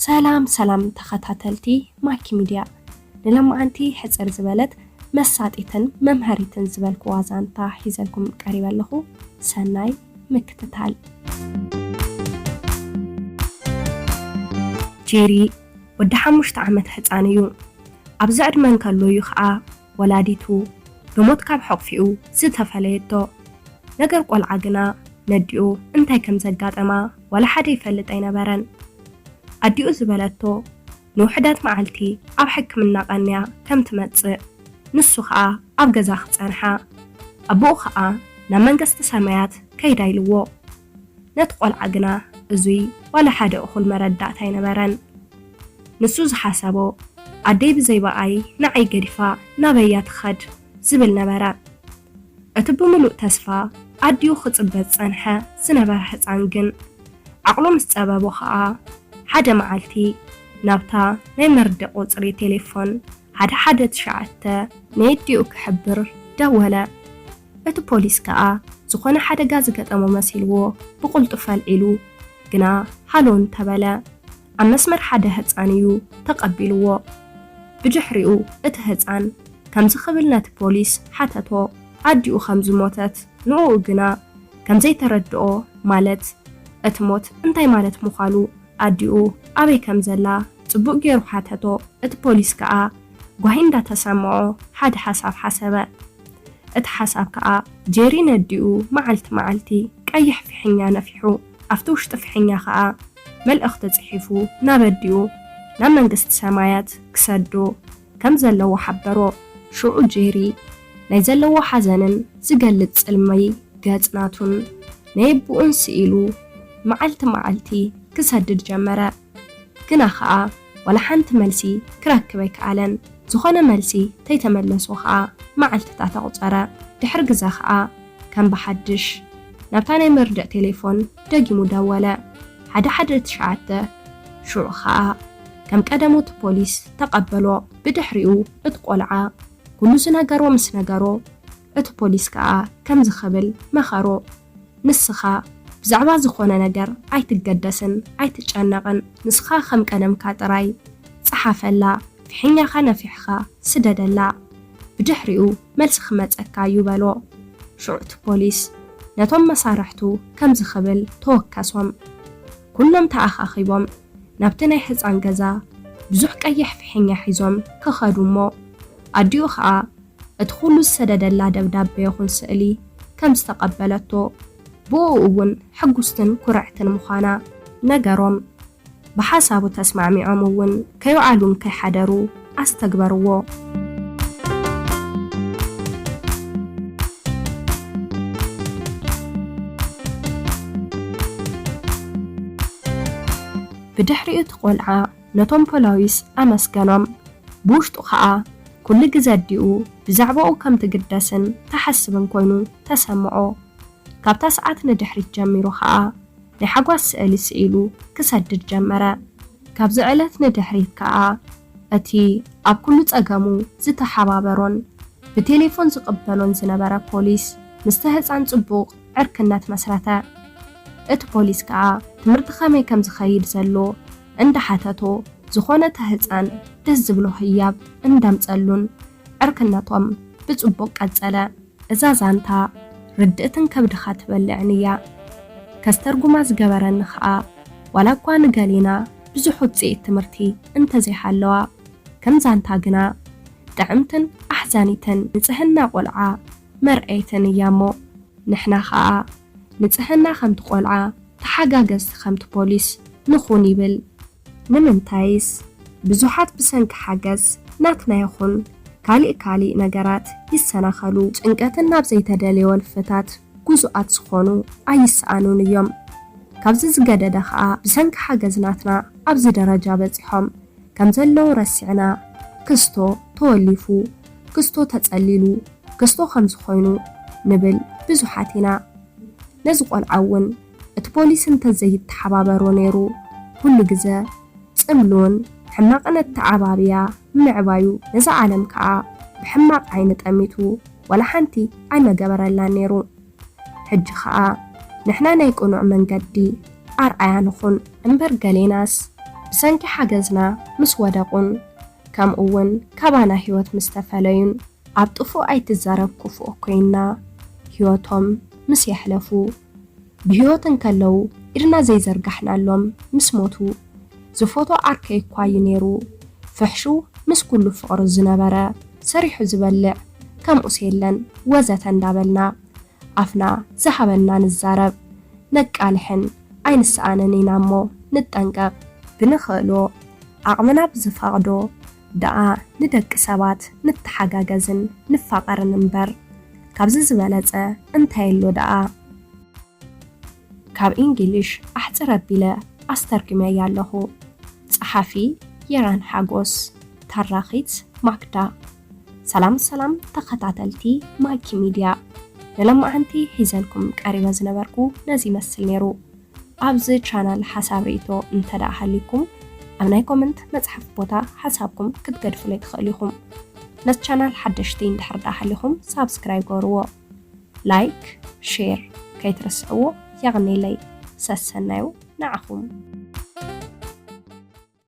ሰላም ሰላም ተኸታተልቲ ማኪ ሚድያ፣ ንሎማዓንቲ ሕጽር ዝበለት መሳጢትን መምሃሪትን ዝበልኩዋ ዛንታ ሒዘልኩም ቀሪበ ኣለኹ። ሰናይ ምክትታል። ጄሪ ወዲ ሓሙሽተ ዓመት ህጻን እዩ። ኣብዚ ዕድመ እንከሎ እዩ ኸኣ ወላዲቱ ብሞት ካብ ሕቑፊኡ ዝተፈለየቶ። ነገር ቆልዓ ግና ነዲኡ እንታይ ከም ዘጋጠማ ዋላ ሓደ ይፈልጥ ኣይነበረን። ኣዲኡ ዝበለቶ ንውሕዳት መዓልቲ ኣብ ሕክምና ቀንያ ከም ትመጽእ፣ ንሱ ኸኣ ኣብ ገዛ ክጸንሓ፣ ኣቦኡ ኸኣ ናብ መንግስቲ ሰማያት ከይዳ ኢልዎ። ነቲ ቆልዓ ግና እዙይ ዋላ ሓደ እኹል መረዳእታ ኣይነበረን። ንሱ ዝሓሰቦ ኣደይ ብዘይ ብኣይ ንዓይ ገዲፋ ናበያ ትኸድ ዝብል ነበረ። እቲ ብምሉእ ተስፋ ኣዲኡ ክጽበ ዝጸንሐ ዝነበረ ህጻን ግን ዓቕሉ ምስ ጸበቦ ኸኣ ሓደ መዓልቲ ናብታ ናይ መርድእ ቁጽሪ ቴሌፎን ሓደ ሓደ ትሽዓተ ናይ ኣዲኡ ክሕብር ደወለ። እቲ ፖሊስ ከኣ ዝኾነ ሓደጋ ዝገጠሞ መሲልዎ ብቕልጡፍ ኣልዒሉ ግና ሃሎ እንተበለ፣ ኣብ መስመር ሓደ ህጻን እዩ ተቐቢልዎ። ብድሕሪኡ እቲ ህጻን ከምዚ ክብል ነቲ ፖሊስ ሓተቶ፣ ኣዲኡ ከም ዝሞተት ንዕኡ ግና ከም ዘይተረድኦ፣ ማለት እቲ ሞት እንታይ ማለት ምዃኑ ኣዲኡ ኣበይ ከም ዘላ ጽቡቕ ገይሩ ሓተቶ። እቲ ፖሊስ ከኣ ጓሂ እንዳተሰምዖ ሓደ ሓሳብ ሓሰበ። እቲ ሓሳብ ከኣ ጄሪ ነዲኡ መዓልቲ መዓልቲ ቀይሕ ፍሕኛ ነፊሑ፣ ኣብቲ ውሽጢ ፍሕኛ ከኣ መልእኽቲ ጽሒፉ ናብ ኣዲኡ ናብ መንግስቲ ሰማያት ክሰዶ ከም ዘለዎ ሓበሮ። ሽዑ ጄሪ ናይ ዘለዎ ሓዘንን ዝገልጽ ጽልሚ ገጽ ናቱን ናይ ኣቦኡን ስኢሉ መዓልቲ መዓልቲ ክሰድድ ጀመረ። ግና ኸኣ ዋላ ሓንቲ መልሲ ክረክብ ኣይከኣለን። ዝኾነ መልሲ ተይተመለሶ ኸኣ መዓልትታት ኣቑጸረ። ድሕሪ ግዘ ኸኣ ከም ብሓድሽ ናብታ ናይ መርድእ ቴሌፎን ደጊሙ ደወለ። ሓደ ሓደ ትሽዓተ። ሽዑ ኸኣ ከም ቀደሙ እቲ ፖሊስ ተቐበሎ። ብድሕሪኡ እቲ ቆልዓ ኩሉ ዝነገሮ ምስ ነገሮ፣ እቲ ፖሊስ ከኣ ከምዚ ክብል መኸሮ፣ ንስኻ ብዛዕባ ዝኾነ ነገር ኣይትገደስን ኣይትጨነቕን። ንስኻ ከም ቀደምካ ጥራይ ጸሓፈላ፣ ፍሕኛኻ ነፊሕኻ ስደደላ። ብድሕሪኡ መልሲ ክመጸካ እዩ በሎ። ሽዑ እቲ ፖሊስ ነቶም መሳርሕቱ ከምዚ ክብል ተወከሶም። ኩሎም ተኣኻኺቦም ናብቲ ናይ ህጻን ገዛ ብዙሕ ቀይሕ ፍሕኛ ሒዞም ክኸዱ እሞ፣ ኣዲኡ ኸኣ እቲ ኩሉ ዝሰደደላ ደብዳቤ ይኹን ስእሊ ከም ዝተቐበለቶ፣ ብእኡ እውን ሕጉስትን ኩርዕትን ምዃና ነገሮም። ብሓሳቡ ተስማዕሚዖም እውን ከይውዓሉን ከይሓደሩ ኣስተግበርዎ። ብድሕሪኡ እቲ ቆልዓ ነቶም ፖላዊስ ኣመስገኖም። ብውሽጡ ኸኣ ኩሉ ግዘ ኣዲኡ ብዛዕባኡ ከም ትግደስን ትሓስብን ኮይኑ ተሰምዖ። ካብታ ሰዓት ንድሕሪት ጀሚሩ ኸኣ ናይ ሓጓስ ስእሊ ስኢሉ ክሰድድ ጀመረ። ካብዚ ዕለት ንድሕሪት ከኣ እቲ ኣብ ኩሉ ጸገሙ ዝተሓባበሮን ብቴሌፎን ዝቕበሎን ዝነበረ ፖሊስ ምስቲ ህጻን ጽቡቕ ዕርክነት መስረተ። እቲ ፖሊስ ከኣ ትምህርቲ ከመይ ከም ዝኸይድ ዘሎ እንዳሓተቶ፣ ዝኾነ እቲ ህጻን ደስ ዝብሎ ህያብ እንዳምጸሉን ዕርክነቶም ብጽቡቕ ቀጸለ። እዛ ዛንታ ርድእትን ከብድኻ ትበልዕን እያ። ከስተርጉማ ዝገበረኒ ኸኣ፣ ዋላ እኳ ንገሌና ብዙሕ ውጽኢት ትምህርቲ እንተዘይሃለዋ፣ ከም ዛንታ ግና ጥዕምትን ኣሕዛኒትን ንጽህና ቆልዓ መርኣይትን እያ እሞ፣ ንሕና ኸኣ ንጽህና ከምቲ ቆልዓ ተሓጋገዝቲ ከምቲ ፖሊስ ንኹን ይብል። ንምንታይስ፣ ብዙሓት ብሰንኪ ሓገዝ ናትና ይኹን ካሊእ ካሊእ ነገራት ይሰናኸሉ፣ ጭንቀትን ናብ ዘይተደለየ ወልፍታት ጉዙኣት ዝኾኑ ኣይሰኣኑን እዮም። ካብዚ ዝገደደ ኸኣ፣ ብሰንኪ ሓገዝ ናትና ኣብዚ ደረጃ በጺሖም ከም ዘለዉ ረሲዕና፣ ክስቶ ተወሊፉ፣ ክስቶ ተጸሊሉ፣ ክስቶ ከም ዝኾይኑ ንብል ብዙሓት ኢና። ነዚ ቆልዓ እውን እቲ ፖሊስ እንተዘይተሓባበሮ ነይሩ፣ ኩሉ ግዘ ጽምሉን ሕማቕን ኣተዓባብያ ምዕባዩ፣ ነዛ ዓለም ከኣ ብሕማቕ ዓይኒ ጠሚቱ ዋላ ሓንቲ ኣይመገበረላን ነይሩ። ሕጂ ከኣ ንሕና ናይ ቅኑዕ መንገዲ ኣርኣያ ንኹን። እምበር ገሌናስ ብሰንኪ ሓገዝና ምስ ወደቑን ከምኡ እውን ካባና ህይወት ምስ ተፈለዩን ኣብ ጥፉእ ኣይትዛረብ ክፉእ ኮይና ህይወቶም ምስ የሕለፉ ብህይወት እንከለዉ ኢድና ዘይዘርጋሕናሎም ምስ ሞቱ ዝፎቶ ዓርከይ እኳ እዩ ነይሩ ፍሕሹ ምስ ኩሉ ፍቕሩ ዝነበረ ሰሪሑ ዝበልዕ ከምኡስ የለን ወዘተ እንዳበልና ኣፍና ዝሃበና ንዛረብ ነቃልሕን ኣይንሰኣንን ኢና እሞ ንጠንቀቕ። ብንኽእሎ ዓቕምና ብዝፈቕዶ ደኣ ንደቂ ሰባት ንተሓጋገዝን ንፋቐርን እምበር ካብዚ ዝበለጸ እንታይ ኣሎ ደኣ? ካብ ኢንግሊሽ ኣሕጽር ኣቢለ ኣስተርጉመያ ኣለኹ። ጸሓፊ የራን ሓጎስ፣ ተራኺት ማክዳ። ሰላም ሰላም ተኸታተልቲ ማኪ ሚድያ፣ ንሎማዓንቲ ሒዘልኩም ቀሪበ ዝነበርኩ ነዚ ይመስል ነይሩ። ኣብዚ ቻናል ሓሳብ ርእይቶ እንተ ደኣ ሃልዩኩም ኣብ ናይ ኮመንት መጽሓፍ ቦታ ሓሳብኩም ክትገድፉለይ ትኽእሉ ኢኹም። ነቲ ቻናል ሓደሽቲ እንድሕር ደኣ ሃሊኹም ሳብስክራይብ ገርዎ። ላይክ፣ ሼር ከይትርስዕዎ። የቐኔለይ። ሰሰናዩ ንዓኹም።